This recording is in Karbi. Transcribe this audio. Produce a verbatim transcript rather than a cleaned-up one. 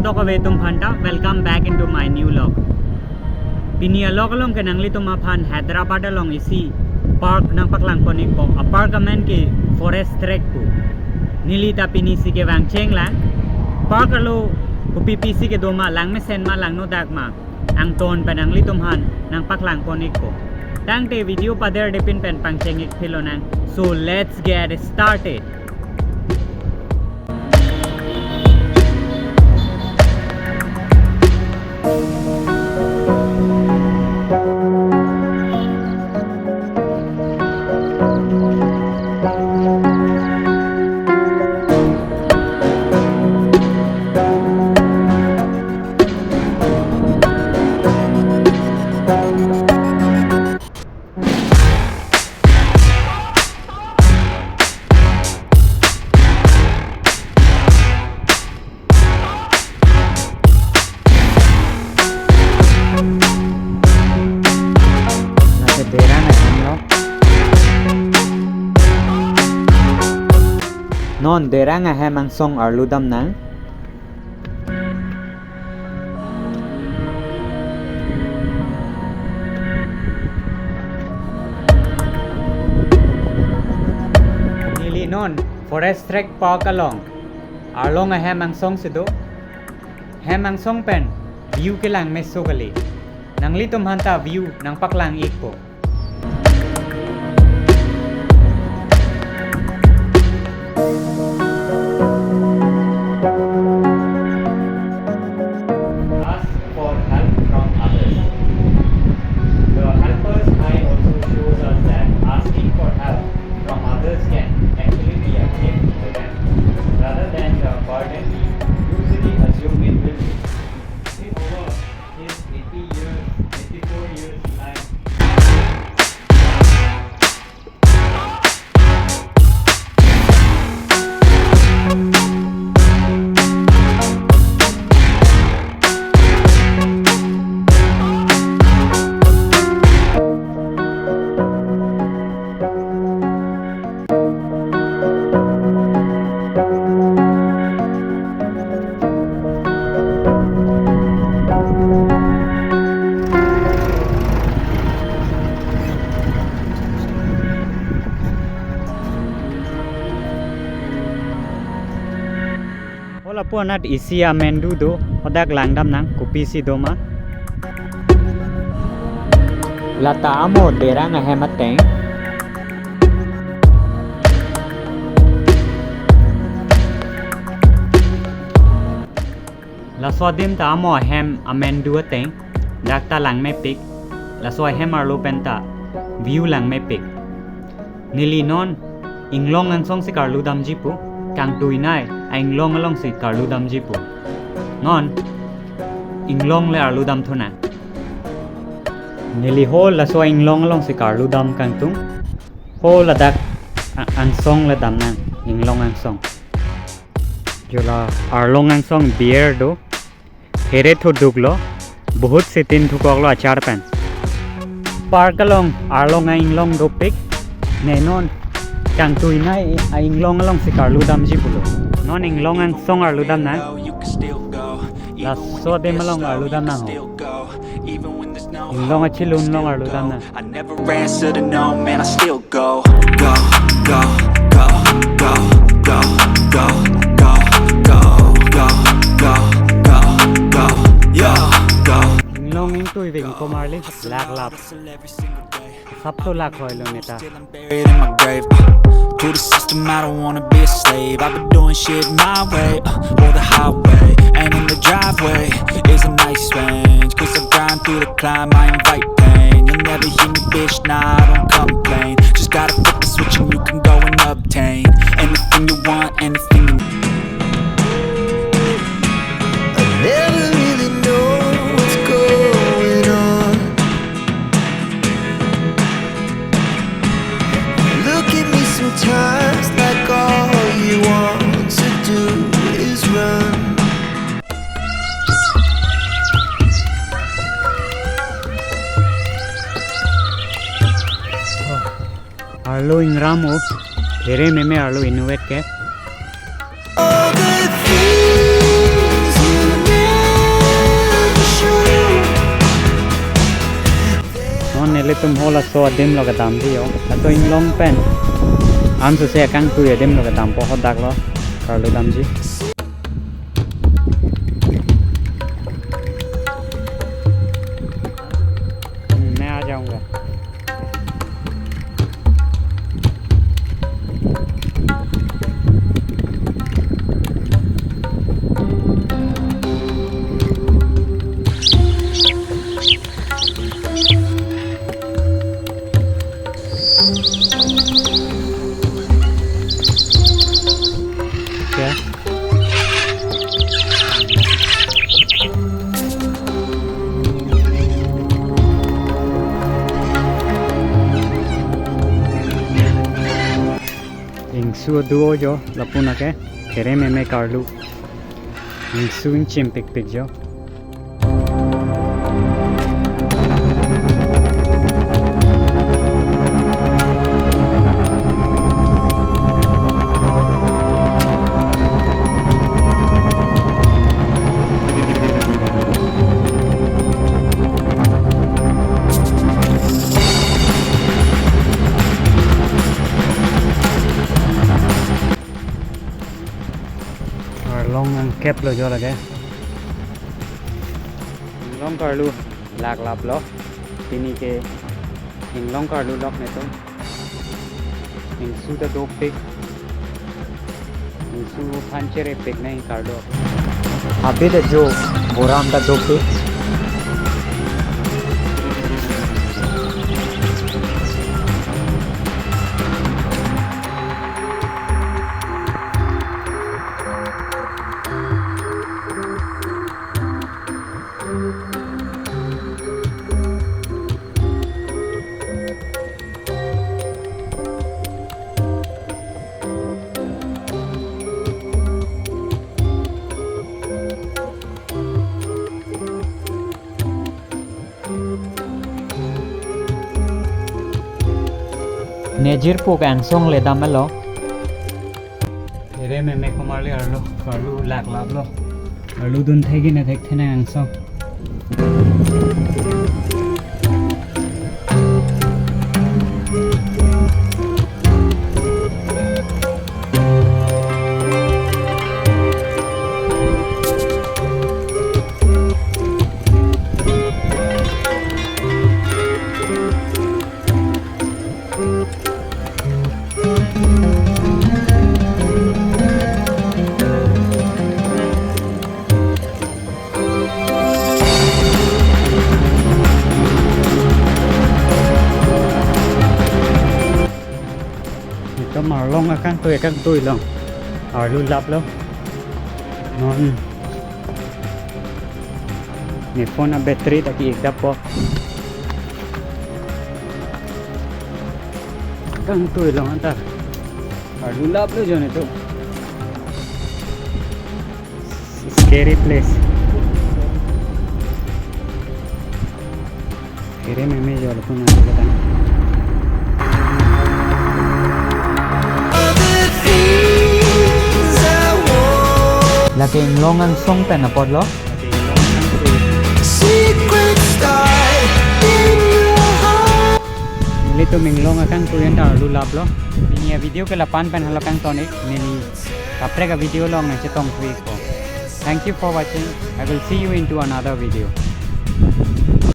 Hello kave atum aphanta, welcome back into my new vlog. Pini a-vlog along ke nanglitum aphan Hyderabad along isi park nangpaklang pon-ikpo. A-park amen ke Forest Trek pu. Neli ta pini si kevang chenglang. Park arlo kopi pisi kedo ma, langmesen ma, langnodak ma, angton pen nanglitum aphan nangpaklang pon-ikpo. Tangte video paderdepin pen pangcheng-ik phi lonang. So let's get started. Lake Derang ahem lo. Non Derang ahem angsong arlu damnang. Neli non Forest Trek Park along arlong ahem angsong si do. Hem angsong pen view kelang meso kali. Nanglitum aphanta view nangpaklang-ikpo. Ask for help from others. The helper's eye also shows us that asking for help from others can actually be a gift to them, rather than the burden we usually assume it will be. Think over his eighty years, eighty-four years life. Hala pu anat isi amendu do, hadak langdamnang, kopisi do ma. Lata amo Derang ahem ateng. Laso adim ta amo ahem amendu ateng, dak ta langmepik, laso ahem arlo pen ta view langmepik. Neli non inglong angsong si karlu damji pu, kangtuinei a-inglong along si karlu damji pu. Non inglong le arlu damthunang. Neli ho laso inglong along si karlu dam kangtung. Ho ladak a-, angsong le damnang, inglong angsong. Jo la arlong angsong beer do. Here thuduk lo, bahut sitin thukok lo achar pen. Park along arlong a-inglong dopik, ne non kangtuinei a-inglong along si karlu damji pulo. Non inglong angsong arlu damnang. Laso adim along arlu damnang ho. Inglong achilun along arlu damnang. I never answer to no, man, I still go. Go, go, go, go, go, go, go, go, go, go, go, go, yeah, go. Inglong ingtui veng komarli, lak lap. Sap to lak hoi lo neta. Buried in my grave. Uh, to the system, I don't wanna be a slave. I've been doing shit my way, uh, or the highway. And in the driveway is a nice range. Cause I grind through the climb, I invite pain. You'll never hear me, bitch, nah, I don't complain. Just gotta flip the switch and you can go and obtain anything you want, anything you I never really know what's going on. Look at me sometimes like all you want to do is run. Arlo ingram o, here meme arlo inutvet ke. All the things you Ilitum halaso adim lo kedamji ho. Laso inglong pen ansose akangtui adim lo kedampo, hadak lo karlu damji. Hmm, मैं आ जाऊंगा। Ingsu do jo, lapu nake, khere meme karlu. Ingsu ingchimpikpik jo. Arlong angkep lo jo lake. Inglong karlu laklap lo. Pini ke inglong karlu lok netum. Ingsu ta dopik. Ingsu aphan cherepik nang karlu. Habit ajo boram ta dopik. Nejirpo ke angsong le damlo. Ere meme komarli arlo, arlo laklap lo. Arlo dun thegi ne thek thena angsong. Itum arlong akangtui akangtui long. Arlo laplo. Non. Ne phone a battery ta ki-ik dappo. Akangtui long anta. Arlo laplo jo netum. Scary place. Khere meme jo lapu nang katan. Lake inglong angsong pen apot lo. Secret star in your heart. Ilitum inglong akangtui anta arlo laplo. Pini avideo ke lapu-an pen halo kangton-ik, neli kaprek avideo along nangchetongthu-ikpo. Thank you for watching. I will see you into another video.